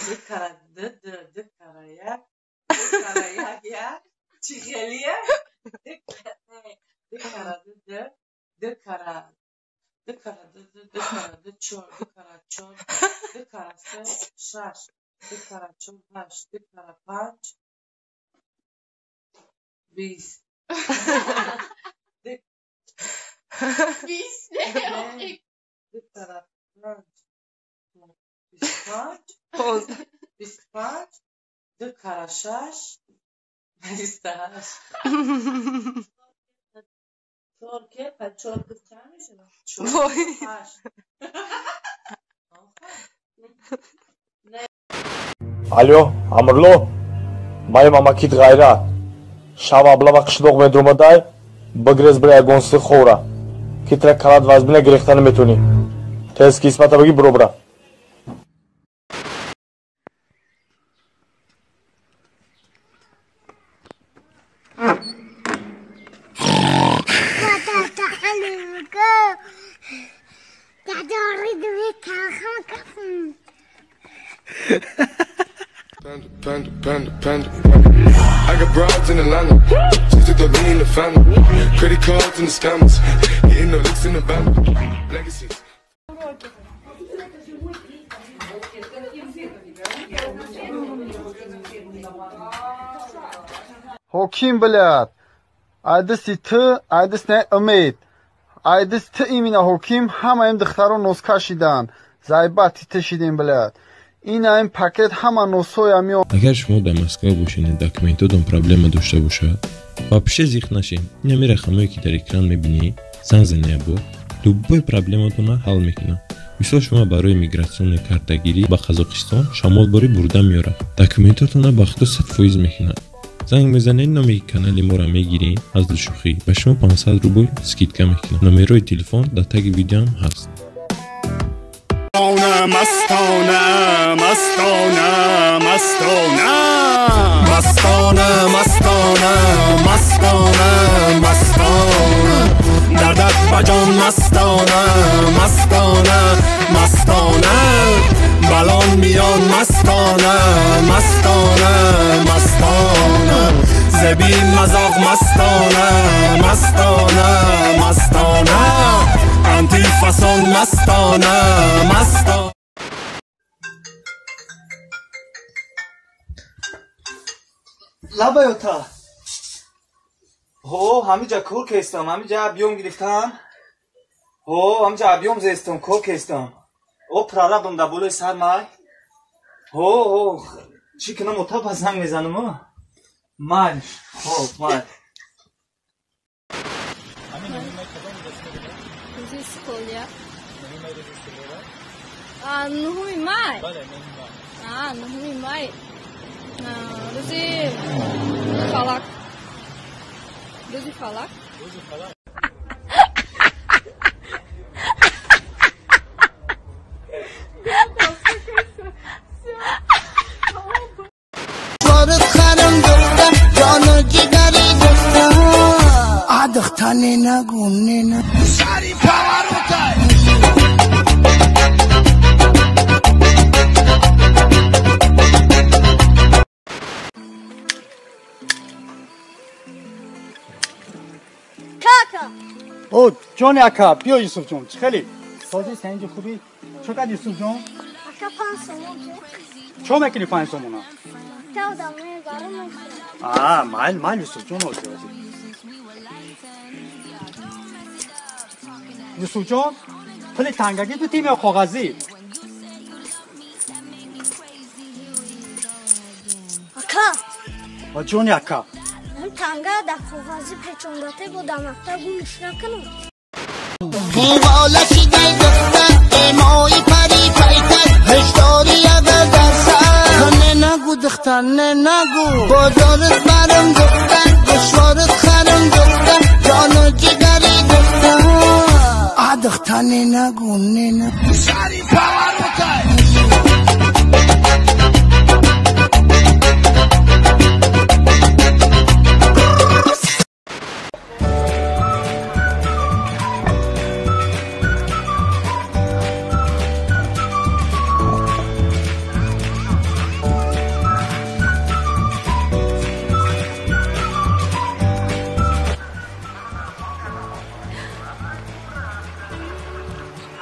Ду кара ду ду, ду кара як, ду кара як як, чӣ хелия? Ду кара ду ду, ду кара ду кара ду ду, ду кара ду чор, ду кара чор, ду кара се шаш, ду кара чор ҳашт, ду кара панҷ 20. 20 ду кара панҷ 25, 15. 25, ду кара шаш 28. Чор ке па чор ки чанд мешавад? Чор Вой. ҳашт. Алё, Амрло, май мамакит ғайрат. Шав аблава қишлоқ медромадай, бигрез бира ягонси хора. Китра калат вазбина гирехта наметонӣ. Тез кисмата баги биро бира. Panda, panda, panda, panda. I got broads in Atlanta. Just took the lean in the family. Credit cards and the scammers. Hitting the licks in the van. Legacies. Ҳоким билад, айдиси ту, айдис не умед, айдис ту имина ҳоким, ҳамаим духтаро нозкашиданд, зайбати ту шидем билад. Ина ин пакет ҳама носҳоя мео. Агар шумо дар Москва бошед, документотон проблема дошта бошад, вообще зиқ нашед. Ин ҳами рақамое ки дар экран мебинед, занг занед, бо любой проблематонро ҳал мекунад. Мисол, шумо барои миграционная картагирӣ ба Қазоқистон шамол борӣ бурда меорад, документотонро ба худо 100% мекунад. Занг мезанед, номи канали моро мегиред, аз душӯхӣ ба шумо 500 рубл скидка мекунад. Номерои телефон дар таги видеоам ҳаст. Мастона, мастона, мастона, мастона, мастона, мастона, мастона, дардат ба ҷон мастона, мастона, мастона, балон миён мастона, мастона, мастона, зеби мазоқ мастона, мастона, мастона, антифасон мастона, мастона. Лабаёта. Ҳо, ҳамиҷа кор кестам, ҳамиҷа объём гирифтам. Ҳо, ҳамиҷа объём зестам, кор кестам. О, прорабам дар болои сар май. Ҳо, ҳо, чӣ кунам, ота па занг мезанам, о? Май, хоб, май. Рӯзи истиқлолия. 9-уми май. 9-уми май. Рӯзи фалак. Рӯзи фалак. Духтане нагу не сари паваротай. Кака. О, ҷони ака, биё Юсуф ҷон, чӣ хеле? Созӣ сенҷи хубӣ? Чӣ қадр Юсуф ҷон? Ака 5 сомон. Чо мекунӣ 5 сомона? Тавда мебарам. А, майл, майл Юсуф ҷон, озӣ, озӣ. Юсуф ҷон, пули тангагӣ дутим ё коғазӣ? Ака. О, ҷони ака. Танга дар коғазӣ печондате бо дар мактаб гумш накунам. Девона шидай духтар, эмои пари пайтар, ҳушдори агар дар сар. Не нагу духтар, не нагу. Бозорат барам духтар, гӯшворат харам духтар, ҷону ҷигари духтар. А духтар не нагу, не нагу. Сари паваротай.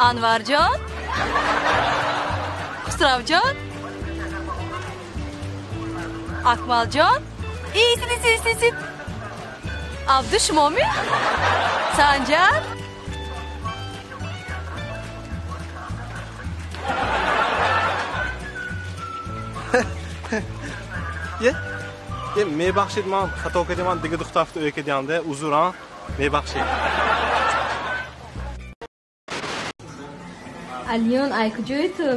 Анварҷон, Хусравҷон, Акмалҷон, исит, исит, исит. Абду шумоми? Санҷар? Е, мебахшид, ман хато кардам, ман дига духтафта ӯ кардиамда, узр, а? Мебахшид. Алиён, ай куҷои ту?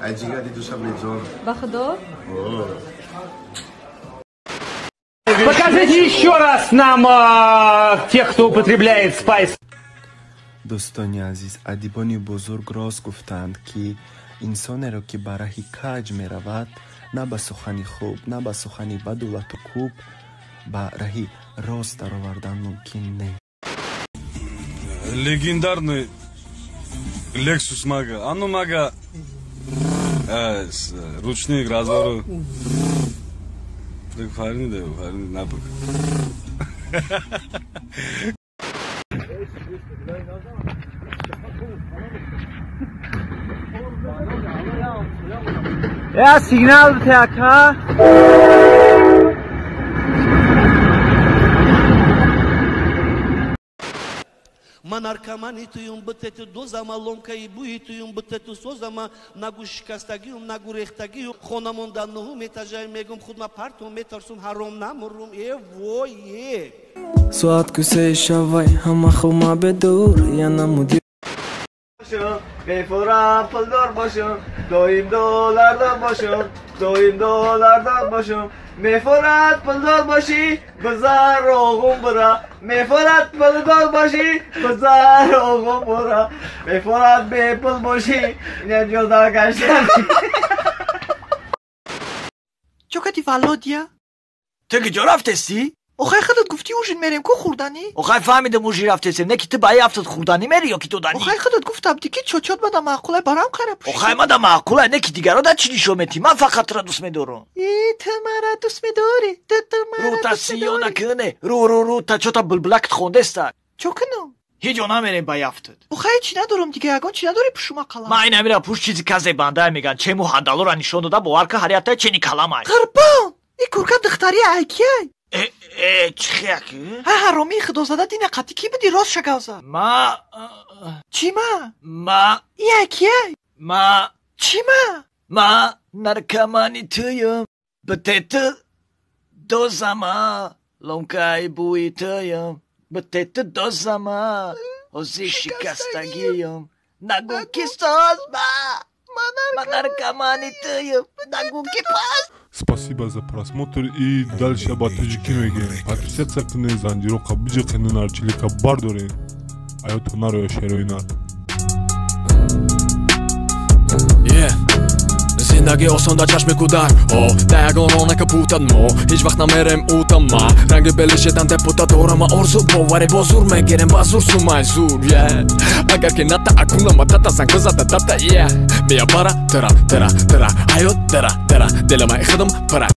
Ай ҷигари Душанбеҷон. Ба худо? Покажите еще раз нам тех, кто употребляет спайс. Дӯстони азиз, адибони бузург рост гуфтанд, ки инсонеро, ки ба раҳи каҷ меравад, на ба сухани хуб, на ба сухани баду лату кӯб ба раҳи рост даровардан мумкин нест. Легендарный Lexus мага. Ану мага ручник разворот. Фарни да, фарни набук. Я сигнал бите ака. Ман наркомани туюм, битету дозама, ломкаи бӯи туюм, битету созама, нагу шикастагиюм, нагу рехтагиюм, хонамон дар нуҳум этажай, мегум худма партум, метарсум ҳаром намурум, э вой е. Соат кӯсаи шавай, ҳама хума бедур, я намуди. Мефурам пулдор бошум, доим доллардор бошум, доим доллардор бошум. Мефурад пулдор бошӣ, бизар оғум бура. Мефурад пулдор бошӣ, бизар оғум бура. Мефурад бепул бошӣ, ина ҷода гаштан. Чо кади Володя? Ту куҷо рафтестӣ? Охай худат гуфтӣ ужин мерем ку хӯрданӣ? Охай фаҳмидам ужин рафтестем, не ки ту ба афтад хӯрданӣ мери ё ки доданӣ? Охай худат гуфтам ки чочот мада маъқулай барам қара пушти. Охай мада маъқулай, не ки дигаро да чӣ нишон метӣ? Ман фақат тура дӯст медорам. Э, ту мара дӯст медорӣ, ту мара Рӯ та сиё накуне, рӯ рӯ рӯ та чота булбулакт хондеста. Чо кунам? Ҳеҷ ҷо намерем ба яфтад. Охай чӣ надорам дига, ягон чӣ надорӣ пушума қалам? Ман ин амира пуш чизи казе бандай меган, чему ҳандалора нишон дода, бовар ка ҳар якта чени каламай. Қурбон, и курка духтари айкияй? Э, чӣ хияки? Ҳа, ҳаромии худозада дина қатӣ кӣ буди, рост шагавза? Ма. Чӣ ма? Ма. И айкияй? Ма. Чӣ ма? Ма наркомани туюм, битету дозама, ломкаи бӯи туюм, битету дозама, ҳозир шикастагиюм, нагӯ ки созма, ма наркомани туюм, нагӯ ки пас. Спасибо за просмотр и дальше ба тоҷикӣ мегӯем. Подписаться кунед, занҷироқа биҷиқенед, нарчилика бардоред. Аёто нароя шерои нар. Зиндагӣ осон дар чашми кӯдак, о да ягон ронака путад, мо ҳеҷ вақт намерем утама, ранги белишедан депутат дорама, орзу боварӣ бо зур мегирем, ба зур сумай зур, е агар ки ната акунама тата занг бизада тата, е мия бара тара тара тара ҳаёт дара дара дилама худам пара.